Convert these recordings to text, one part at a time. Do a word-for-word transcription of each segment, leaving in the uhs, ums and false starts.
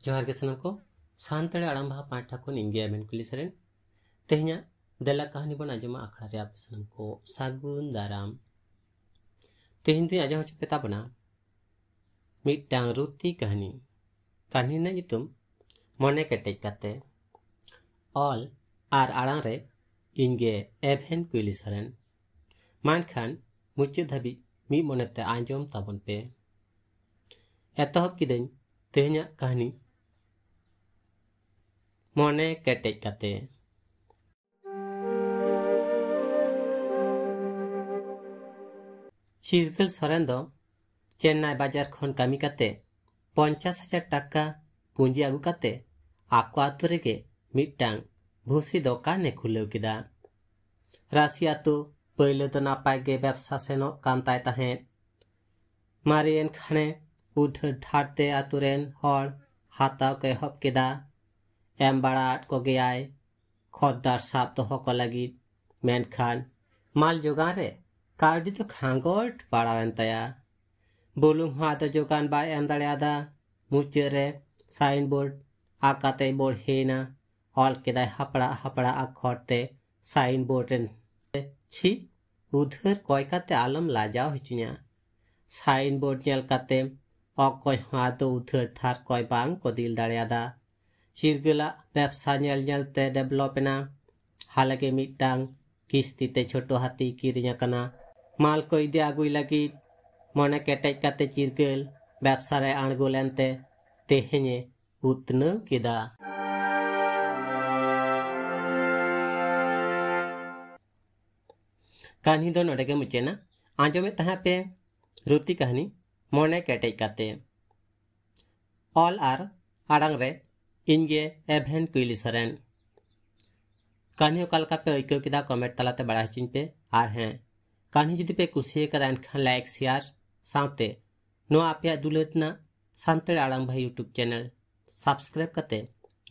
ᱡᱚᱦᱟᱨ ᱜᱮ ᱥᱟᱱᱟᱢ ᱠᱚ᱾ ᱥᱟᱱᱛᱟᱲᱤ ᱟᱲᱟᱝ ᱵᱟᱦᱟ ᱯᱟᱦᱴᱟ ᱠᱷᱚᱱ ᱤᱧ ᱜᱮ ᱟᱵᱮᱱ ᱠᱩᱞᱤ ᱥᱚᱨᱮᱱ᱾ ᱛᱮᱦᱮᱧᱟᱜ ᱫᱮᱞᱟ ᱠᱟᱹᱦᱱᱤ ᱵᱚᱱ ᱟᱸᱡᱚᱢᱟ ᱟᱠᱷᱲᱟ ᱨᱮ ᱟᱯᱮ ᱥᱟᱱᱟᱢ ᱠᱚ ᱥᱟᱹᱜᱩᱱ ᱫᱟᱨᱟᱢ᱾ ᱛᱮᱦᱮᱧ ᱫᱚᱧ ᱟᱸᱡᱚᱢ ᱦᱚᱪᱚ ᱯᱮ ᱛᱟᱵᱚᱱᱟ ᱢᱤᱫᱴᱟᱝ ᱨᱩᱛᱤ ᱠᱟᱹᱦᱱᱤ᱾ ᱠᱟᱹᱦᱱᱤ ᱨᱮᱱᱟᱜ ᱧᱩᱛᱩᱢ ᱢᱚᱱᱮ ᱠᱮᱴᱮᱡ ᱠᱟᱛᱮ᱾ ᱚᱞ ᱟᱨ ᱟᱲᱟᱝ ᱨᱮ ᱤᱧ ᱜᱮ ᱮᱵᱷᱮᱱ ᱠᱩᱭᱞᱤ ᱥᱚᱨᱮᱱ᱾ ᱢᱟ ᱮᱱᱠᱷᱟᱱ ᱢᱩᱪᱟᱹᱫ ᱫᱷᱟᱹᱵᱤᱡ ᱢᱤᱫ ᱢᱚᱱᱮᱛᱮ ᱟᱸᱡᱚᱢ ᱛᱟᱵᱚᱱ ᱯᱮ᱾ ᱮᱛᱚᱦᱚᱵ ᱠᱤᱫᱟᱹᱧ ᱛᱮᱦᱮᱧᱟᱜ ᱠᱟᱹᱦᱱᱤ ᱢᱚᱱᱮ ᱠᱮᱴᱮᱡ ᱠᱟᱛᱮ᱾ ᱪᱤᱨᱜᱟᱹᱞ ᱥᱚᱨᱮᱱ ᱫᱚ ᱪᱮᱱᱱᱟᱭ ᱵᱟᱡᱟᱨ ᱠᱷᱚᱱ ᱠᱟᱹᱢᱤ ᱠᱟᱛᱮ ᱯᱚᱧᱪᱟᱥ ᱦᱟᱡᱟᱨ ᱴᱟᱠᱟ ᱯᱩᱸᱡᱤ ᱟᱹᱜᱩ ᱠᱟᱛᱮ ᱟᱠᱚ ᱟᱛᱳ ᱨᱮᱜᱮ ᱢᱤᱫᱴᱟᱝ ᱵᱷᱩᱥᱤ ᱫᱚᱠᱟᱱ ᱮ ᱠᱷᱩᱞᱟᱹᱣ ᱠᱮᱫᱟ᱾ ᱨᱟᱥᱤ ᱟᱛᱳ ᱯᱟᱹᱭᱞᱟᱹ ᱫᱚ ᱱᱟᱯᱟᱭ ᱜᱮ ᱵᱮᱵᱽᱥᱟ ᱥᱮᱱᱚᱜ ᱠᱟᱱ ᱛᱟᱭ ᱛᱟᱦᱮᱸᱫ᱾ ᱢᱟᱨᱮᱭᱮᱱ ᱠᱷᱟᱱᱮ ᱩᱫᱷᱟᱹᱨ ᱫᱷᱟᱨ ᱛᱮ ᱟᱛᱳ ᱨᱮᱱ ᱦᱚᱲ ᱦᱟᱛᱟᱣ ᱠᱚ ᱮᱦᱚᱵ ᱠᱮᱫᱟ᱾ ᱮᱢ ᱵᱟᱲᱟ ᱟᱫ ᱠᱚᱜᱮᱭᱟᱭ ᱠᱷᱚᱫᱽᱫᱟᱨ ᱥᱟᱵ ᱫᱚᱦᱚ ᱠᱚ ᱞᱟᱹᱜᱤᱫ᱾ ᱢᱮᱱᱠᱷᱟᱱ ᱢᱟᱞ ᱡᱳᱜᱟᱱ ᱨᱮ ᱠᱟᱹᱣᱰᱤ ᱫᱚ ᱠᱷᱟᱸᱜᱚᱴ ᱯᱟᱲᱟᱣᱮᱱ ᱛᱟᱭᱟ᱾ ᱵᱩᱞᱩᱝ ᱦᱚᱸ ᱟᱫᱚ ᱡᱳᱜᱟᱱ ᱵᱟᱭ ᱮᱢ ᱫᱟᱲᱮᱭᱟᱫᱟ᱾ ᱢᱩᱪᱟᱹᱫ ᱨᱮ ᱥᱟᱭᱤᱱ ᱵᱳᱨᱰ ᱟᱠᱟᱛᱮᱭ ᱵᱚᱲᱦᱮᱭᱮᱱᱟ᱾ ᱚᱞ ᱠᱮᱫᱟᱭ ᱦᱟᱯᱲᱟᱜ ᱦᱟᱯᱲᱟᱜ ᱟᱠᱷᱚᱨ ᱛᱮ ᱥᱟᱭᱤᱱ ᱵᱳᱨᱰ ᱨᱮ, "ᱪᱷᱤ, ᱩᱫᱷᱟᱹᱨ ᱠᱚᱭ ᱠᱟᱛᱮ ᱟᱞᱚᱢ ᱞᱟᱡᱟᱣ ᱦᱚᱪᱚᱧᱟ᱾" ᱥᱟᱭᱤᱱ ᱵᱳᱨᱰ ᱧᱮᱞ ᱠᱟᱛᱮ ᱚᱠᱚᱭ ᱦᱚᱸ ᱟᱫᱚ ᱩᱫᱷᱟᱹᱨ ᱫᱷᱟᱨ ᱠᱚᱭ ᱵᱟᱝ ᱠᱚ ᱫᱤᱞ ᱫᱟᱲᱮᱭᱟᱫᱟ᱾ ᱪᱤᱨᱜᱟᱹᱞᱟᱜ ᱵᱮᱵᱽᱥᱟ ᱧᱮᱞ ᱧᱮᱞ ᱛᱮ ᱰᱮᱵᱷᱞᱚᱯ ᱮᱱᱟ᱾ ᱦᱟᱞᱮᱜᱮ ᱢᱤᱫᱴᱟᱝ ᱠᱤᱥᱛᱤ ᱛᱮ ᱪᱷᱳᱴᱳ ᱦᱟᱹᱛᱤ ᱠᱤᱨᱤᱧ ᱟᱠᱟᱱᱟ᱾ ᱢᱟᱞ ᱠᱚ ᱤᱫᱤ ᱟᱹᱜᱩᱭ ᱞᱟᱹᱜᱤᱫ ᱢᱚᱱᱮ ᱠᱮᱴᱮᱡ ᱠᱟᱛᱮ ᱪᱤᱨᱜᱟᱹᱞ ᱵᱮᱵᱽᱥᱟ ᱨᱮ ᱟᱬᱜᱚ ᱞᱮᱱᱛᱮ ᱛᱮᱦᱮᱧᱮ ᱩᱛᱱᱟᱹᱣ ᱠᱮᱫᱟ᱾ ᱠᱟᱹᱦᱱᱤ ᱫᱚ ᱱᱚᱰᱮ ᱜᱮ ᱢᱩᱪᱟᱹᱫ ᱮᱱᱟ᱾ ᱟᱸᱡᱚᱢᱮᱫ ᱛᱟᱦᱮᱸ ᱯᱮ ᱨᱩᱛᱤ ᱠᱟᱹᱦᱱᱤ ᱢᱚᱱᱮ ᱠᱮᱴᱮᱡ ᱠᱟᱛᱮ᱾ ᱚᱞ ᱟᱨ ᱟᱲᱟᱝ ᱨᱮ ᱤᱧ ᱜᱮ ᱮᱵᱷᱮᱱ ᱠᱩᱭᱞᱤ ᱥᱚᱨᱮᱱ᱾ ᱠᱟᱹᱦᱱᱤ ᱚᱠᱟ ᱞᱮᱠᱟ ᱯᱮ ᱟᱹᱭᱠᱟᱹᱣ ᱠᱮᱫᱟ, ᱠᱚᱢᱮᱱᱴ ᱛᱟᱞᱟᱛᱮ ᱵᱟᱲᱟᱭ ᱦᱚᱪᱚᱧ ᱯᱮ᱾ ᱟᱨ ᱦᱮᱸ, ᱠᱟᱹᱦᱱᱤ ᱡᱩᱫᱤ ᱯᱮ ᱠᱩᱥᱤᱭᱟᱠᱟᱫᱟ, ᱮᱱᱠᱷᱟᱱ ᱞᱟᱭᱤᱠ, ᱥᱮᱭᱟᱨ ᱥᱟᱶᱛᱮ ᱱᱚᱣᱟ ᱟᱯᱮᱭᱟᱜ ᱫᱩᱞᱟᱹᱲ ᱨᱮᱱᱟᱜ ᱥᱟᱱᱛᱟᱲᱤ ᱟᱲᱟᱝ ᱵᱷᱟᱭ YouTube ᱪᱮᱱᱮᱞ ᱥᱟᱵᱥᱠᱨᱟᱭᱤᱵ ᱠᱟᱛᱮ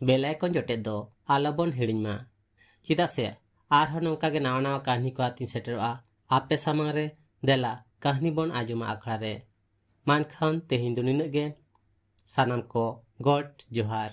ᱵᱮᱞ ᱟᱭᱠᱚᱱ ᱡᱚᱴᱮᱫ ᱫᱚ ᱟᱞᱚᱵᱚᱱ ᱦᱤᱲᱤᱧ ᱢᱟ᱾ ᱪᱮᱫᱟᱜ ᱥᱮ ᱟᱨᱦᱚᱸ ᱱᱚᱝᱠᱟ ᱜᱮ ᱱᱟᱣᱟ ᱱᱟᱣᱟ ᱠᱟᱹᱦᱱᱤ ᱠᱚ ᱟᱛᱤᱧ ᱥᱮᱴᱮᱨᱚᱜᱼᱟ ᱟᱯᱮ ᱥᱟᱢᱟᱝ ᱨᱮ᱾ ᱫᱮᱞᱟ ᱠᱟᱹᱦᱱᱤ ᱵᱚᱱ ᱟᱸᱡᱚᱢᱟ ᱟᱠᱷᱲᱟ ᱨᱮ᱾ ᱢᱟ ᱮᱱᱠᱷᱟᱱ ᱛᱮᱦᱮᱧ ᱫᱚ ᱱᱤᱱᱟᱹᱜ ᱜᱮ᱾ ᱥᱟᱱᱟᱢ ᱠᱚ ᱜᱚᱰ ᱡᱚᱦᱟᱨ᱾